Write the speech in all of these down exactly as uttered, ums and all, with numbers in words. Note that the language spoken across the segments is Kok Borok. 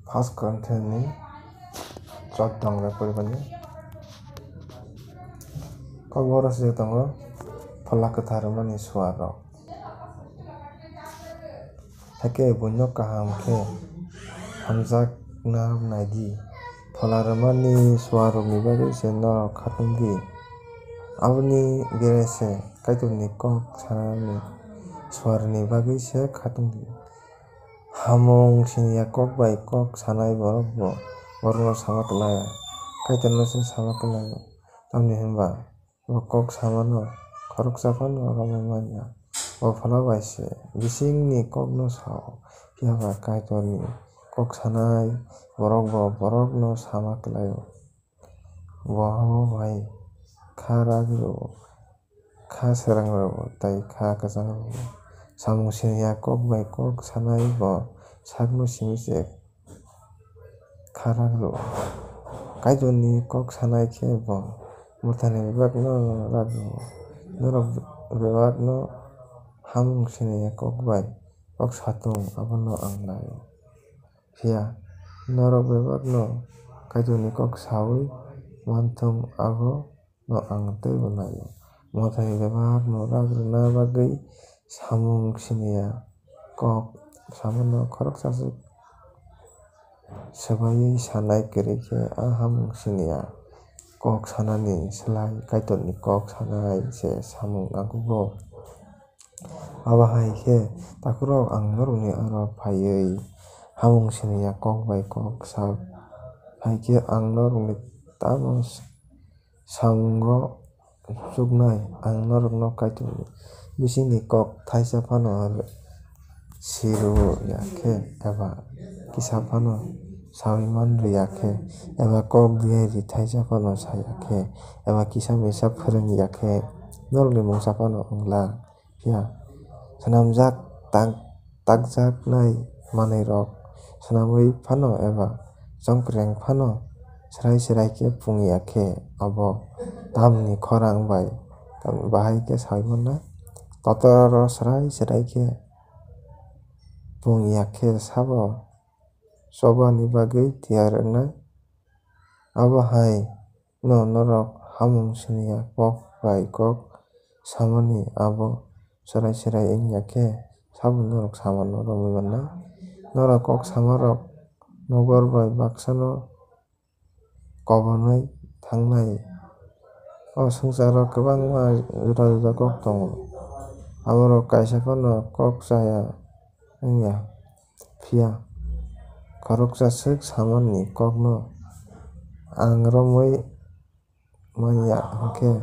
First Corinthians ni chwdong bai poribani. Kokborok swijak tongo, Phola kwthar rwmani suarrok. Hakhe buino kaham khe hamjakna nai di. Phola rwmani suarrokni bagwi se norok khatung di. Aboni bere se Kaitorni kok sanani suarni bagwi se khatung di. Hamung siniya kok bai kok sanai borok bo borokno sama klai ya, Kaitorno se sama klai-o. Tamni hwn ba bo kok samano khoroksa phano romwi man ya. Bo Phola bai se bisingni kokno sa-o, phiya ba Kaitorni kok sanai borok bo borokno sama klai-o. Bo abo bai kha rak rw-o, kha srang rw-o tei kha kwchang rw-o. Samung siniya kok bai kok sanai bo sakno simi se kha rak rw-o. Kaitorni kok sanai khe bo mothani bebakno rak rw-o. Norok bebakno hamung siniya kok bai kok satung, abono ang nai-o. Phiya norok bebakno Kaitorni kok saui manthung, abono ang teibo nai-o. Mothani bebakno rak rwna bagwi samung siniya kok samano khoroksa se swbaiwi sanai kwrwi khe a hamung siniya kok sanani slai Kaitorni kok sanai se samung nango. Abo hai khe, takhukrok, ang norokni aro phaiwi hamung siniya kok bai kok sa phai khe, ang norokni tamo samungo chuknai. Ang norokno Kaitorni bisingni kok thaisa phano si rw ya khe, eba kisa phano saui man rw ya khe, eba kok diari thaisa phano sa ya khe, eba kisa misa phrwng ya khe, norokni mungsa phano wng la. Phiya swnamjak tak-, takjaknai manwirok swnamwi phano eba chongpreng phano swrai swrai khe pung ya khe, abo tamni khorang bai bahai khe saui mannai? Totoro swrai swrai khe pung ya khe sabo chobani bagwi tiyar wngnai? Abo hai no norok hamung siniya kok bai kok samani abo swrai swrai wng ya khe, sabo norok samano romwi mannai? Norok kok samarok nokbar bai baksano kobonwi thangnai. O swngcharo kwbangma juda juda kok tongo, aborok kaisa phano kok chaya wng ya. Phiya khoroksa swk samani kokno ang romwi man ya hwnkhe,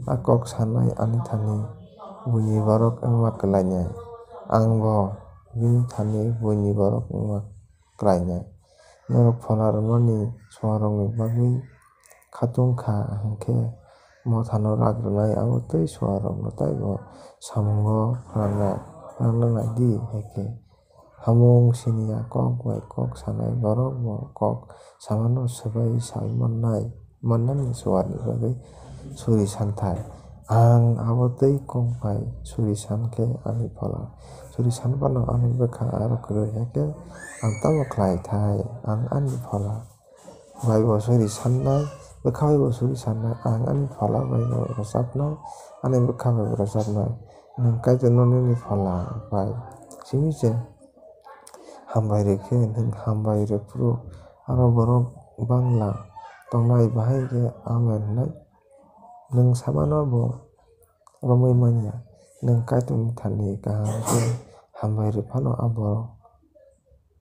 a kok sanai ani thani buini borok wngma kwlainai, angbo bini thani buini borok wngma kwlainai. Norok phola rwmani suarokni bagwi khatung kha hwnkhe, mothano rak rwnai abo tei suarokno teibo samungo phrangna, phrangna nai di hai khe. Hamung siniya kok bai kok sanai borok bo kok samano swbai sai mannai, mannani suarni bagwi suri san thai. Ang abo tei kok bai suri san khe ani phola, suri san phano ani bwkha aro kwrwi hai khe ang tamo khlai thai? Ang ani phola bai bo suri sannai, bwkha bai bo suri sannai, ang ani phola bai bo rwchapnai, ani bwkha bai bo rwchapnai. Nwng Kaitorno nini phola bai simi se hambai rw khe, nwng hambai rw phuru aro borok bangla tongnai bahai khe amen hwnwi nwng samano bo romwi man ya. Nwng Kaitorni thani kaham khe hambai rw phano abo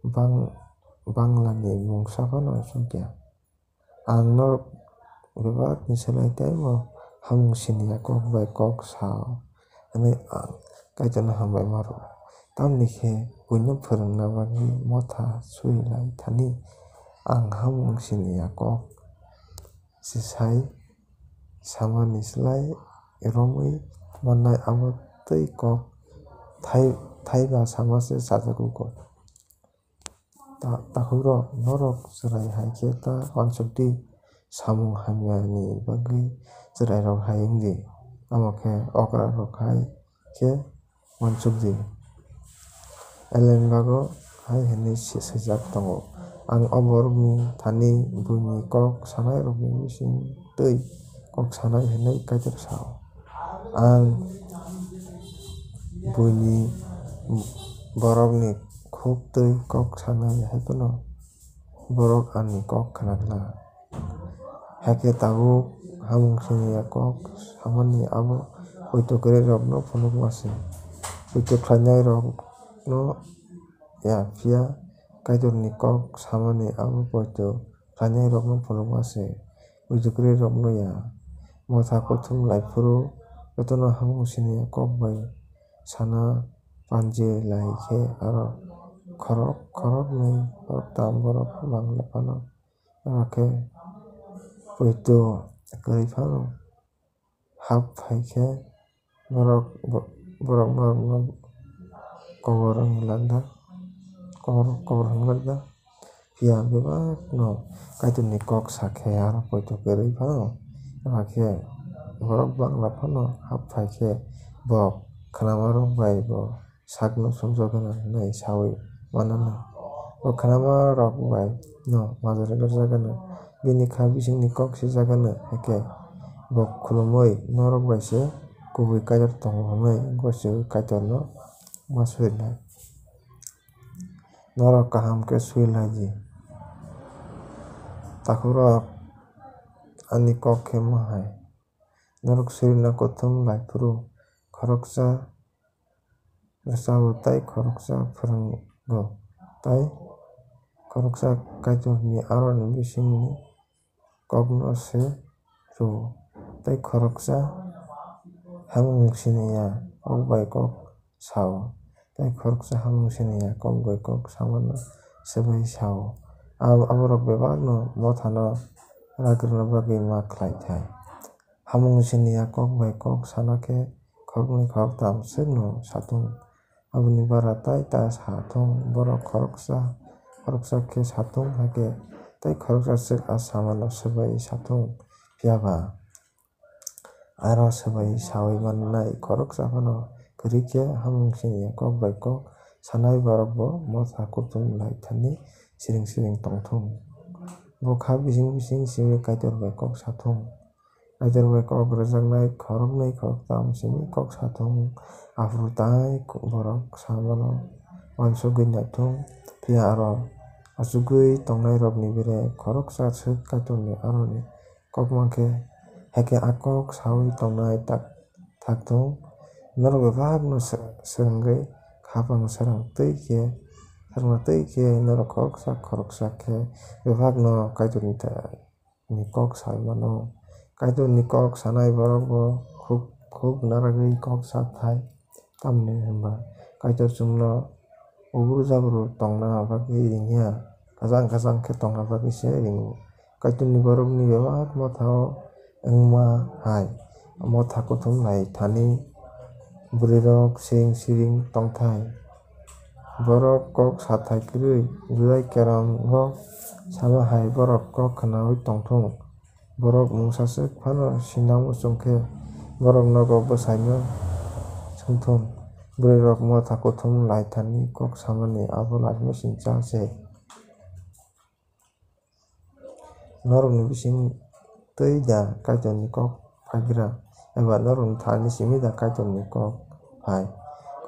bang-, banglani mungsa phano chuk ya. Ang norok bebakni slai teibo hamung siniya kok bai kok sa-o hwnwi ang Kaitorno hambai ma rwo. Tamni khe buino phrwngna bagwi motha sui lai thani ang hamung siniya kok se sai samani slai romwi mannai abo tei kok thai-, thaiba sama se chajago kok. Ta-, takhukrok, norok chwrai hai khe ta uansuk di, samung hamyani bagwi chwrairok hai wng di, tamo khe okrarok hai khe uansuk di. Ellen bago hai hwnwi swi-, swijak tongo, Ang o borokni thani buini kok sanairokni bising twi kok sanai hwnwi Kaitor sao. Ang buini borokni khuk twi kok sanai, hai phano borok ani kok khna glak. Hakhe tabuk hamung siniya kok samani abo poito kwrwirokno phunukma se. Poito khlainairokno ya, phiya Kaitorni kok samani abo poito khlainairokno phunukma se, poito kwrwirokno ya. Motha kuthum lai phuru jotono hamung siniya kok bai sana panji lai khe aro khorok, khoroknwi, khoroktham borok bangla phano. Hakhe poito kwrwi phano hap phai khe borok, bo-, borok norokno kobor wng glak da, kobor, kobor wng glak da. Phiya bebakno Kaitorni kok sa khe aro poito kwrwi phano, hakhe borok bangla phano hap phai khe bo khnamarok bai bo sakno sumjak gana hwnwi saui manana. Bo khnamarok bai no majra berjak gana, bini kha bisingni kok sijak gana, hakhe bo khulumui norok bai se kubui Kaitor tongo hwnwi gosi Kaitorno ma suinai. Norok kaham khe sui lai di. Takhukrok, ani kok khe ma hai. Norok surina kuthum lai phuru khoroksa rwchabo tei khoroksa phwrwngo, tei khoroksa Kaitorni aroni bisingni kokno se rwo, tei khoroksa hamung siniya kok bai kok sao, tei khoroksa hamung siniya kok bai kok samano swbai sao. Ab-, aborok bebakno mothano ragrwna bagwi ma khlai thai. Hamung siniya kok bai kok sana khe khoroknwi khoroktham swkno sathung. Aboni bara tai ta sathung, borok khoroksa, khoroksa khe sathung, hakhe tei khoroksa swk a samano swbai sathung. Phiya ba aro swbai saui mannai khoroksa phano kwrwi khe hamung siniya kok bai kok sanai borok bo motha kuthum lai thani siring siring tongthung. Bo kha bising bising simi Kaitor bai kok sathung. Kaitor bai kok rwjaknai khoroknwi khoroktham simi kok sathung, aphuru tai borok samano uansugwi naithung. Phiya aro achugwi tongnairokni bere khoroksa swk Kaitorni aroni kok mankhe, hakhe a kok saui tongnai tak, thakthung. Norok bebakno sw-, swrwngwi khapang srang twi khe, srwngna twi khe norok khoroksa khoroksa khe bebakno Kaitorni ta-, ni kok sai mano. Kaitorni kok sanai borok bo khuk, khuk narwgwi kok sa thai. Tamni hwnba Kaitor chwngno ubru jabru tongna bagwi ringya, kwchang kwchang khe tongna bagwi se ringo. Kaitorni borokni bebak mothao wngma hai, motha kuthum lai thani bwrwirok siring siring tongthai. Borok kok sathai kwrwi, Judai Kerango sama hai borok kok khnaui tongthung. Borok mungsa swk phano sinda muchung khe, borok nogo bwsaino swngthung. Bwrwirok motha kuthum lai thani kok samani abo laimosingcha se. Norokni bising twi da Kaitorni kok phaigra, eba norokni thani simi da Kaitorni kok phai?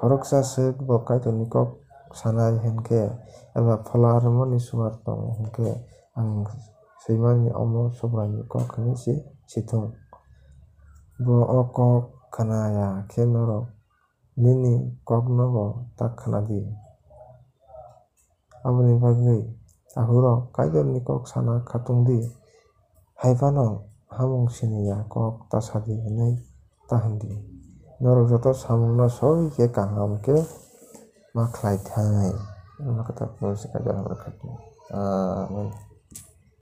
Khoroksa swk bo Kaitorni kok sanai hwn khe, eba phola rwmani suar tongo hwn khe, ang swimani omo Subraini kok hwnwi se sithung. Bo o kok khna ya khe norok nini koknobo ta khna di. Aboni bagwi tahurok Kaitorni kok sana khatung di, hai phano hamung sini ya kok ta sa di hwnwi ta hwn di. Norok joto samungno soi khe kaham khe ma khlai thai. Ano kwtal Kaitor hamya khatung. Amen.